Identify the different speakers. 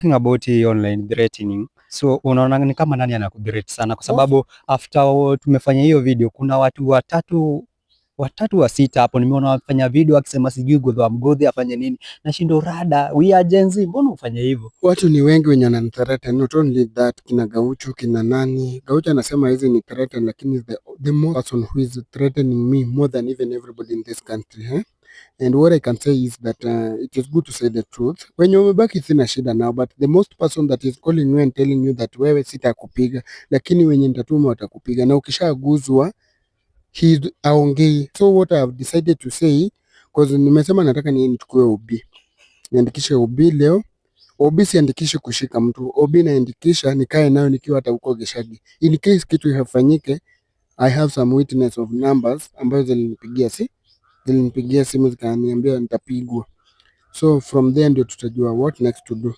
Speaker 1: Talking about hii online threatening, so unaona ni kama nani anakuthreat sana? Kwa sababu after tumefanya hiyo video, kuna watu watatu wa sita hapo nimeona wafanya video akisema sijui Godho wa Mgodhi afanye nini, na shindo rada, we are Gen Z, mbona ufanye hivyo?
Speaker 2: Watu ni wengi wenye wananithreaten, not only that, kina Gaucho, kina nani. Gaucho anasema hizi ni threaten, lakini the more person who is threatening me more than even everybody in this country, eh? And what I can say is that it is good to say the truth. Wenye umebaki sina shida nao, but the most person that is calling you and telling you that wewe sitakupiga, lakini wenye nitatuma watakupiga, na ukishaguzwa he aongei. So what I have decided to say, cause nimesema nataka ni nichukue OB, niandikishe OB leo. OB siandikishi kushika mtu, OB naandikisha nikae nayo nikiwa hata huko Gishagi. In case kitu ifanyike, I have some witness of numbers ambazo zilinipigia simu zikaniambia nitapigwa. So from there ndio tutajua what next to do.